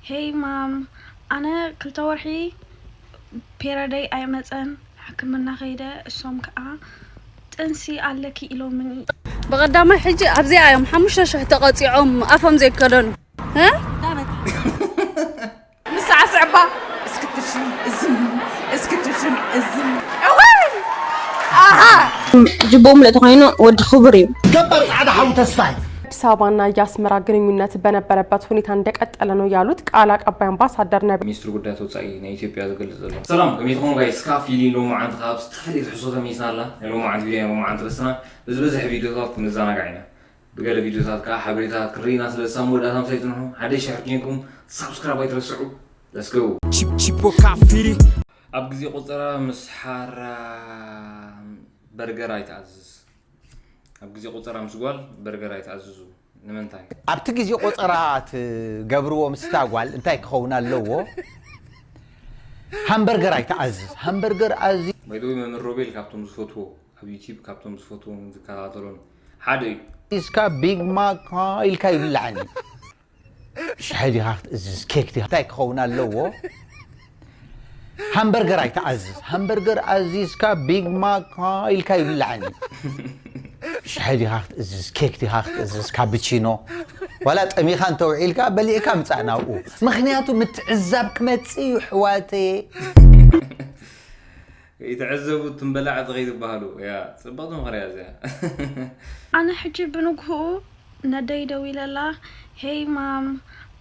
Hey mom, ኣነ ክልተ ወርሒ ፔረደይ ኣይመፀን፣ ሕክምና ከይደ፣ እሶም ከዓ ጥንሲ ኣለኪ ኢሎምኒ። ብቐዳማይ ሕጂ ኣብዚኣ እዮም ሓሙሽተ ሽሕ ተቐፂዖም ኣፎም ዘይከደኑ። እ? ንስዓ ስዕባ እስክትሽም እዝም እስክትሽም እዝም እወይ ኣሃ ጅቦ ምልእ ተኮይኑ ወዲ ክቡር እዩ። ገባር ጻዕዳ ሓው ተስፋይ አዲስ አበባና የአስመራ ግንኙነት በነበረበት ሁኔታ እንደቀጠለ ነው ያሉት ቃል አቀባይ አምባሳደር ነቢያት። ሚኒስትሪ ጉዳያት ወፃኢ ናይ ኢትዮጵያ ዝገልፅ ዘሎ። ሰላም ከመይ ትኾኑ ጋይስ? ስካ ፊሊ ሎማዓንቲ ካብ ዝተፈላለዩ ትሕዝቶ ተመይስና ኣላ። ናይ ሎማዓንቲ ቪድዮ ናይ ሎማዓንቲ ርእስና ብዝበዝሕ ቪድዮታት ክንዘናጋዕ ኢና። ብገለ ቪድዮታት ከዓ ሓበሬታታት ክንርኢ ኢና። ስለዚ ሳብ መወዳእታ ምሳይ ፅንሑ። ሓደሽ ሕር ኬንኩም ሳብስክራይብ ኣይትረስዑ። Let's go። Chip- Chipoka Firi. ኣብ ግዜ ቆፀራ ምስ ሓራ በርገር ኣይትኣዝዝ። ኣብ ግዜ ቆፀራ ምስ ጓል በርገር ኣይትኣዝዙ። ንምንታይ? ኣብቲ ግዜ ቆፀራ ትገብርዎ ምስታ ጓል እንታይ ክኸውን ኣለዎ? ሃምበርገር ኣይትኣዝዝ። ሃምበርገር ኣዝዩ ባይዘወይ መምህር ሮቤል ካብቶም ዝፈትዎ ኣብ ዩቲብ ካብቶም ዝፈትዎም ዝከታተሎም ሓደ እዩ። እስካ ቢግ ማክ ኢልካ ይብላዓኒ። ሻሂ ዲኻ ክትእዝዝ ኬክ ዲኻ እንታይ ክኸውን ኣለዎ? ሃምበርገር ኣይትኣዝዝ። ሃምበርገር ኣዚዝካ ቢግ ማክ ኢልካ ይብላዓኒ። ሻሂ ዲኻ ክትእዝዝ ኬክ ዲኻ ክትእዝዝ ካፕቺኖ ዋላ ጠሚኻ እንተውዒልካ በሊዕካ ምፃእ ናብኡ። ምክንያቱ ምትዕዛብ ክመፅእ እዩ ሕዋተየ። ይትዕዘቡ ትንበላዕቲ ከይትበሃሉ እያ። ፅብቕቲ ምኽሪ እያ እዚኣ። ኣነ ሕጂ ብንግህኡ ነደይ ደዊለላ፣ ሄይ ማም፣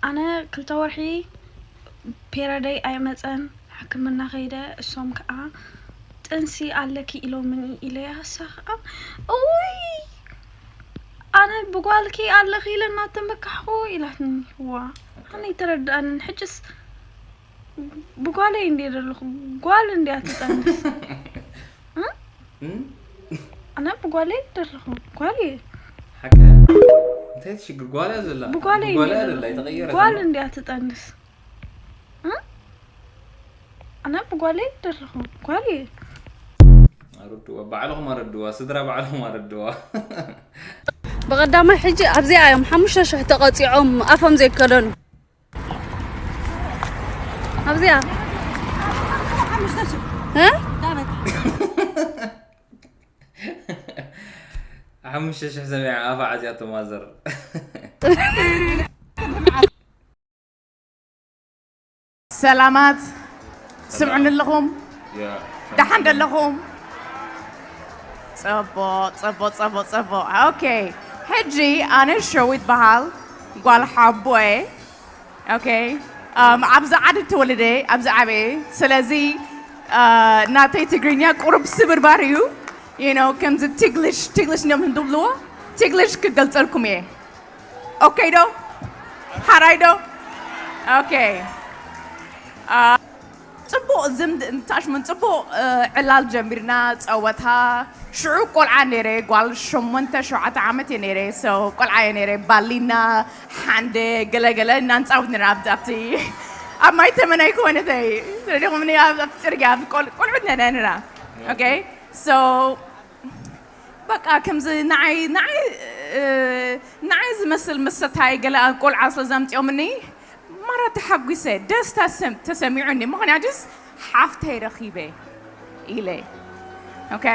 ኣነ ክልተ ወርሒ ፔረደይ ኣይመፀን፣ ሕክምና ከይደ፣ እሶም ከዓ ጥንሲ ኣለኪ ኢሎምኒ ኢለያ፣ እሳ ከዓ እውይ ኣነ ብጓልኪ ኣለኺ ኢለ እናተመካሕኹ ኢላትኒ። ዋ ኣነ ኣይተረድኣንን። ሕጅስ ብጓለይ እንድየ ዘለኹ፣ ጓል እንድያ ትጠንስ። ኣነ ብጓለይ ዘለኹ ጓል እየ። ሓቂ እንታይ ትሽግር ጓል እያ ዘላ። ብጓለይ ጓል እንድየ እያ ዘላ ዘለኹ ይተቀየረ ጓል እንድያ ትጠንስ። ኣነ ብጓለይ ዘለኹ ጓል እየ። ኣረድዋ ባዕልኹም ኣረድዋ ስድራ ባዕልኹም ኣረድዋ። ብቐዳማይ ሕጂ ኣብዚኣ እዮም ሓሙሽተ ሽሕ ተቐፂዖም ኣፎም ዘይከደኑ። ኣብዚኣ እ? ሓሙሽተ ሽሕ ሰሚዓ ኣፋ ዓፅያቶ ማዘር። ሰላማት ስምዑኒ ኣለኹም ደሓን ደለኹም? ፅቡቕ ፅቡቕ ፅቡቕ ፅቡቕ። ኦኬ ሕጂ ኣነ ሸዊት በሃል ጓል ሓቦ እየ። ኦኬ ኣብዚ ዓዲ ተወልደ ኣብዚ ዓበየ። ስለዚ ናተይ ትግርኛ ቁሩብ ስብርባር እዩ። You know ከምዚ ትግልሽ ትግልሽ እንዲዮም ዝብልዎ ትግልሽ ክገልፀልኩም እየ። ኦኬ ዶ ሓራይ ዶ? ኦኬ ፅቡቕ ዝምድ እንታሽምን ፅቡቕ ዕላል ጀሚርና ፀወታ። ሽዑ ቆልዓ ነይረ ጓል ሸሞንተ ሸውዓተ ዓመት እየ ነይረ። So ቆልዓ እየ ነይረ ባሊና ሓንደ ገለገለ እናንፃወት ነይረ ኣብቲ ኣብቲ ኣብ ማይ ተመን ኣይኮነተይ ተረዲኹምኒ ኣብቲ ፅርግያ ቆልዑት ነና ነና። ኦኬ so በቃ ከምዚ ንዓይ ንዓይ ንዓይ ዝመስል መሰታይ ገለ ቆልዓ ስለ ዘምፅኦምኒ ማራ ተሓጒሰ ደስታ ተሰሚዑኒ። ምኽንያቱስ ሓፍተይ ረኺበ ኢለ ኦኬ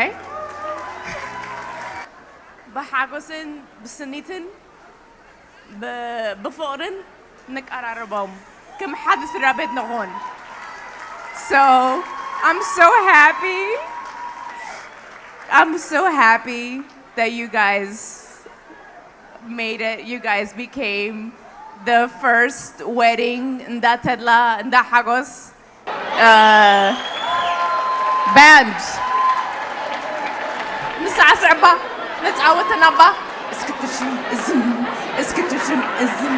ብሓጎስን ብስኒትን ብፍቕርን ንቀራረቦም ከም ሓደ ስድራ ቤት ንኹን። So I'm so happy. I'm so happy that you guys made it. You guys became the first wedding እንዳ ተድላ እንዳ ሓጎስ ባንድ ንስዓስዕ እባ ንፃወተና እባ እስክትሽም እዝም እስክትሽም እዝም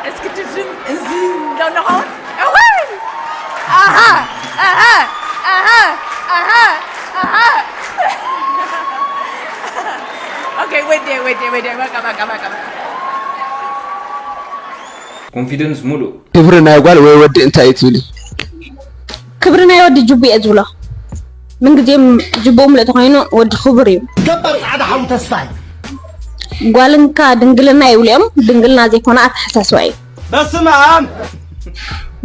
እስክትሽም እዝም ዶ ንኸውን እወይ ኣሃ ኣሃ ኣሃ ኣሃ ኣሃ ኦኬ ወዴ ወዴ ወዴ በቃ በቃ በቃ ኮንፊደንስ ሙሉእ ክብሪ ናይ ጓል ወይ ወዲ እንታይ እዩ ትብሊ? ክብሪ ናይ ወዲ ጅቡ እየ ዝብሎ። ምንግዜም ጅቡ ምልእ ተኮይኑ ወዲ ክቡር እዩ። ገባር ጻዕዳ ሓው ተስፋይ ጓልንካ ድንግልና ይብሉ እዮም። ድንግልና ዘይኮነ ኣተሓሳስባ እዩ። በስመ ኣብ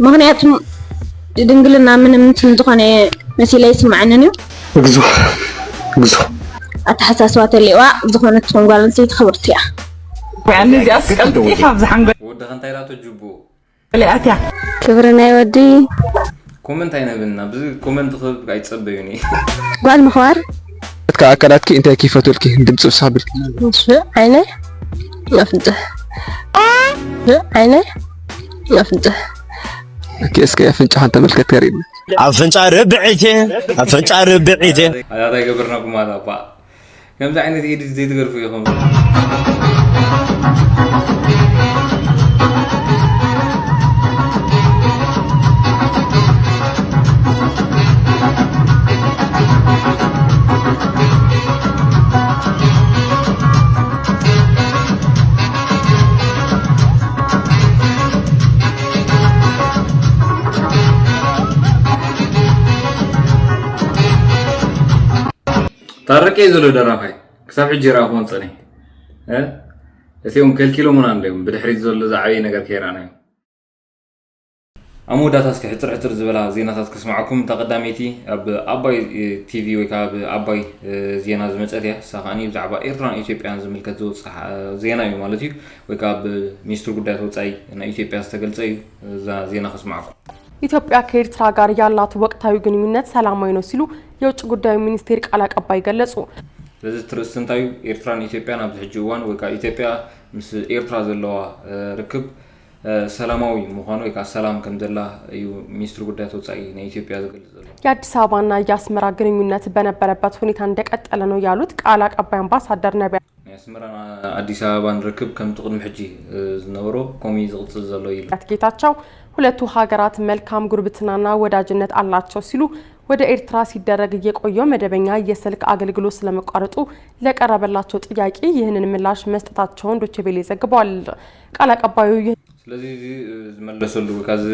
ምኽንያቱም ድንግልና ምንም እንትን ዝኾነ መሲለ ኣይስምዓንን እዩ። እግዞ እግዞ ኣተሓሳስባ ተልዋ ዝኾነት ትኾን ጓል ኣንስተይቲ ክብርቲ እያ። ያንዚኣስ ቀልጢፋ ኣብዚ ሓንጎል ወዲ ከንታይ ላቶ ጅቡ እያ ኣትያ። ክብሪ ናይ ወዲ ኮመንት ኣይነብና ብዚ ኮመንት ክብ ኣይጸበዩኒ። ጓል ምኽባር ኣካ ኣካላትኪ እንታይ ከይፈትልኪ ድምፂ ብሳብልኪ ንሱ ዓይነ ኣፍንጭ ዓይነ ኣፍንጭ እስኪ እስኪ ኣፍንጫ ሓንተ መልከት ከሪብ ኣፍንጫ ርብዒቴ ኣፍንጫ ርብዒቴ ኣታ ይገብርና ጉማላ ባ ከምዚ ዓይነት ኤዲት ዘይትገርፉ ኢኹም። ታረቀ ዘሎ ደራፋይ ክሳብ ሕጂ ይረኣኹ ጸኒሕ እቲኦም ከልኪሎምና እንዲዮም ብድሕሪት ዘሎ ዝዓበየ ነገር ከይረኣናዮም። ኣብ መወዳእታ እስኪ ሕፅር ሕፅር ዝበላ ዜናታት ክስማዓኩም። እታ ቀዳመይቲ ኣብ ኣባይ ቲቪ ወይ ከዓ ኣብ ኣባይ ዜና ዝመፀት እያ። እሳ ከዓ ብዛዕባ ኤርትራን ኢትዮጵያን ዝምልከት ዝወፅእ ዜና እዩ ማለት እዩ። ወይ ከዓ ብሚኒስትሪ ጉዳያት ወፃኢ ናይ ኢትዮጵያ ዝተገልፀ እዩ። እዛ ዜና ክስማዓኩም። ኢትዮጵያ ከኤርትራ ጋር ያላት ወቅታዊ ግንኙነት ሰላማዊ ነው ሲሉ የውጭ ጉዳይ ሚኒስቴር ቃል አቀባይ ገለጹ። ስለዚ እቲ ርእስቲ እንታይ እዩ? ኤርትራን ኢትዮጵያን ኣብዚ ሕጂ እዋን ወይ ከዓ ኢትዮጵያ ምስ ኤርትራ ዘለዋ ርክብ ሰላማዊ ምዃኑ ወይ ከዓ ሰላም ከም ዘላ እዩ ሚኒስትሪ ጉዳያት ወፃኢ ናይ ኢትዮጵያ ዝገልጽ ዘሎ። የአዲስ አበባና የአስመራ ግንኙነት በነበረበት ሁኔታ እንደቀጠለ ነው ያሉት ቃል አቀባይ አምባሳደር ነቢያት ናይ ኣስመራን ኣዲስ ኣበባን ርክብ ከምቲ ቅድሚ ሕጂ ዝነበሮ ከምኡ እዩ ዝቕጽል ዘሎ ኢሉ። ጌታቸው ሁለቱ ሀገራት መልካም ጉርብትናና ወዳጅነት አላቸው ሲሉ ወደ ኤርትራ ሲደረግ የቆየው መደበኛ የስልክ አገልግሎት ስለመቋረጡ ለቀረበላቸው ጥያቄ ይህንን ምላሽ መስጠታቸውን ዶቼ ቬሌ ዘግቧል። ቃል አቀባዩ ይህ ስለዚ እዚ ዝመለሰሉ ወይ ከዓ እዚ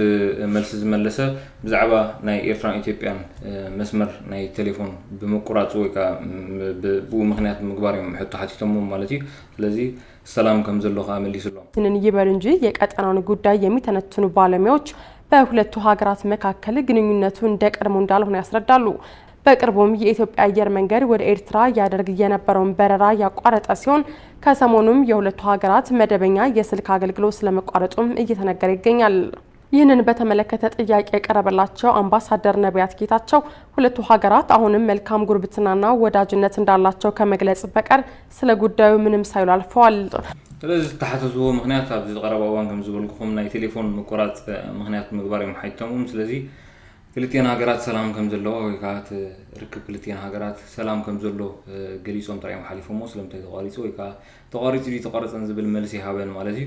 መልሲ ዝመለሰ ብዛዕባ ናይ ኤርትራን ኢትዮጵያን መስመር ናይ ቴሌፎን ብምቁራፁ ወይ ከዓ ብኡ ምክንያት ብምግባር እዮም ሕቶ ሓቲቶሞ ማለት እዩ። ስለዚ ሰላም ከም ዘሎ ከዓ መሊሱሎም። ይህንን ይበሉ እንጂ የቀጠናውን ጉዳይ የሚተነትኑ ባለሙያዎች በሁለቱ ሀገራት መካከል ግንኙነቱ እንደ ቀድሞ እንዳልሆነ ያስረዳሉ። በቅርቡም የኢትዮጵያ አየር መንገድ ወደ ኤርትራ ያደርግ የነበረውን በረራ ያቋረጠ ሲሆን ከሰሞኑም የሁለቱ ሀገራት መደበኛ የስልክ አገልግሎት ስለመቋረጡም እየተነገረ ይገኛል። ይህንን በተመለከተ ጥያቄ የቀረበላቸው አምባሳደር ነቢያት ጌታቸው ሁለቱ ሀገራት አሁንም መልካም ጉርብትናና ወዳጅነት እንዳላቸው ከመግለጽ በቀር ስለ ጉዳዩ ምንም ሳይሉ አልፈዋል። ስለዚ ዝተሓተትዎ ምክንያት ኣብዚ ዝቀረባ እዋን ከም ዝበልኩኹም ናይ ቴሌፎን ምቁራፅ ምክንያት ምግባር እዮም ሓቲቶምዎም። ስለዚ ክልቲኤን ሃገራት ሰላም ከም ዘለዎ ወይ ከዓ እቲ ርክብ ክልቲኤን ሃገራት ሰላም ከም ዘሎ ገሊፆም ጥራይ እዮም ሓሊፎምዎ። ስለምንታይ ተቋሪፁ ወይ ከዓ ተቋሪፁ ድዩ ተቋረፀን ዝብል መልሲ ይሃበን ማለት እዩ።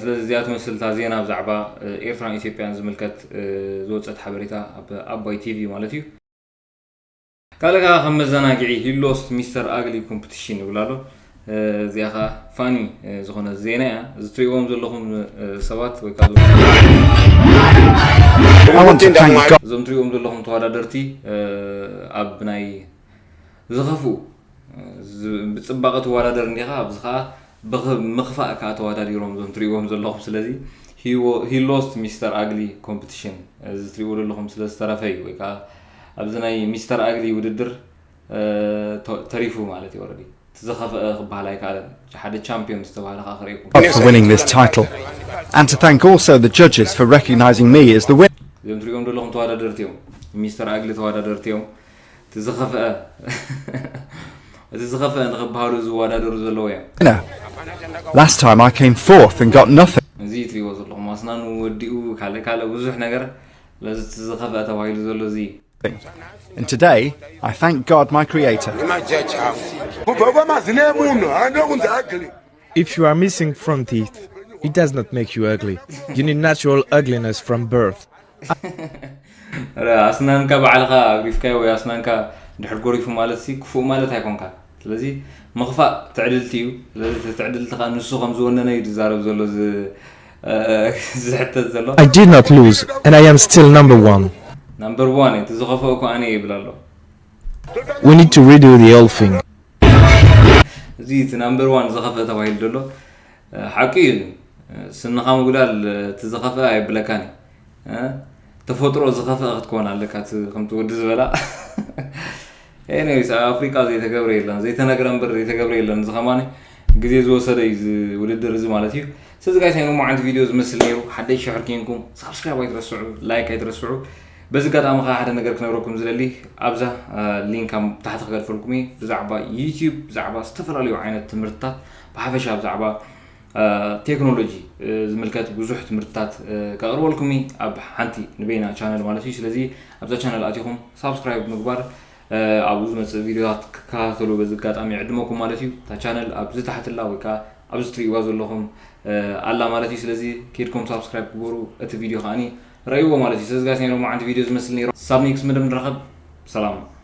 ስለዚ እዚኣ ትመስል እታ ዜና ብዛዕባ ኤርትራን ኢትዮጵያን ዝምልከት ዝወፀት ሓበሬታ ኣብ ኣባይ ቲቪ ማለት እዩ። ካልእ ከዓ ከም መዘናግዒ he lost Mister Ugly competition ይብል ኣሎ። እዚኣ ከዓ ፋኒ ዝኾነ ዜና እያ። እዚ ትሪእዎም ዘለኹም ሰባት ወይ ከዓ እዞም ትሪእዎም ዘለኹም ተወዳደርቲ ኣብ ናይ ዝኸፍኡ ብፅባቐ ትወዳደር እንዲኻ ኣብዚ ከዓ ምኽፋእ ከዓ ተወዳዲሮም እዞም ትሪእዎም ዘለኹም። ስለዚ he lost Mister Ugly competition እዚ ትሪእዎ ዘለኹም ስለ ዝተረፈ እዩ ወይ ከዓ ኣብዚ ናይ ሚስተር ኣግሊ ውድድር ተሪፉ ማለት እዩ። ወረዲ እቲ ዝኸፍአ ክበሃል ኣይከኣለን። ሓደ ቻምፒዮን ዝተባህለ ከዓ ክርእየኩም for winning this title and to thank also the judges for recognizing me as the winner. እዞም ትሪእዎም ዘለኹም ተወዳደርቲ እዮም። ሚስተር ኣግሊ ተወዳደርቲ እዮም። እቲ ዝኸፍአ እቲ ዝኸፍአ ንኽበሃሉ ዝወዳደሩ ዘለዉ እዮም። Last time I came fourth and got nothing. እዚ ትሪእዎ ዘለኹም ኣስናኑ ወዲኡ ካልእ ካልእ ብዙሕ ነገር ለዚ እቲ ዝኸፍአ ተባሂሉ ዘሎ እዚ እዩ። And today I thank God my creator. Kubva kwamazina emunhu anokunzi ugly. If you are missing front teeth, it does not make you ugly. You need natural ugliness from birth. ኣስናንካ ባዕልኻ ኣግሪፍካዮ ወይ ኣስናንካ ድሕር ጎሪፉ ማለት ሲ ክፉእ ማለት ኣይኮንካ። ስለዚ ምኽፋእ ትዕድልቲ እዩ። ስለዚ እቲ ትዕድልቲ ከዓ ንሱ ከም ዝወነነ እዩ ዝዛረብ ዘሎ ዝሕተት ዘሎ። I did not lose and I am still number one. ናምበር ዋን እቲ ዝኸፍኦ እኮ ኣነ ይብል ኣሎ። We need to redo the whole thing. እዚ እቲ ናምበር ዋን ዝኸፍአ ተባሂሉ ዘሎ ሓቂ እዩ። ስንኻ ምጉዳል እቲ ዝኸፍአ ኣየብለካን እዩ። እ? ተፈጥሮ ዝኸፍአ ክትኮን ኣለካ እቲ ከምቲ ወዲ ዝበላ። Anyways ኣብ ኣፍሪቃ ዘይተገብረ የለን፣ ዘይተነግረ እምበር ዘይተገብረ የለን። እዚ ከማኒ ግዜ ዝወሰደ እዩ እዚ ውድድር እዚ ማለት እዩ። ስለዚ ጋይስ ናይ ሎማዓንቲ ቪድዮ ዝመስል ነይሩ። ሓደሽ ሽሕር ኬንኩም ሳብስክራይብ ኣይትረስዑ፣ ላይክ ኣይትረስዑ። በዚ ኣጋጣሚ ከዓ ሓደ ነገር ክነግረኩም ዝደሊ ኣብዛ ሊንክ ኣብ ታሕቲ ክገድፈልኩም እየ። ብዛዕባ ዩቲዩብ ብዛዕባ ዝተፈላለዩ ዓይነት ትምህርትታት ብሓፈሻ ብዛዕባ ቴክኖሎጂ ዝምልከት ብዙሕ ትምህርትታት ከቕርበልኩም እዩ ኣብ ሓንቲ ንበይና ቻነል ማለት እዩ። ስለዚ ኣብዛ ቻነል ኣቲኹም ሳብስክራይብ ምግባር ኣብኡ ዝመፅእ ቪዲዮታት ክከታተሉ በዚ ኣጋጣሚ ይዕድመኩም ማለት እዩ። እታ ቻነል ኣብዚ ታሕትላ ወይ ከዓ ኣብዚ ትሪእዋ ዘለኹም ኣላ ማለት እዩ። ስለዚ ኬድኩም ሳብስክራይብ ግበሩ፣ እቲ ቪዲዮ ከዓኒ ረእይዎ ማለት እዩ። ስለዚ ጋይስ ናይ ሎማዓንቲ ቪዲዮ ዝመስል ነይሩ። ሳብ ኔክስት መደብ ንራኸብ። ሰላም።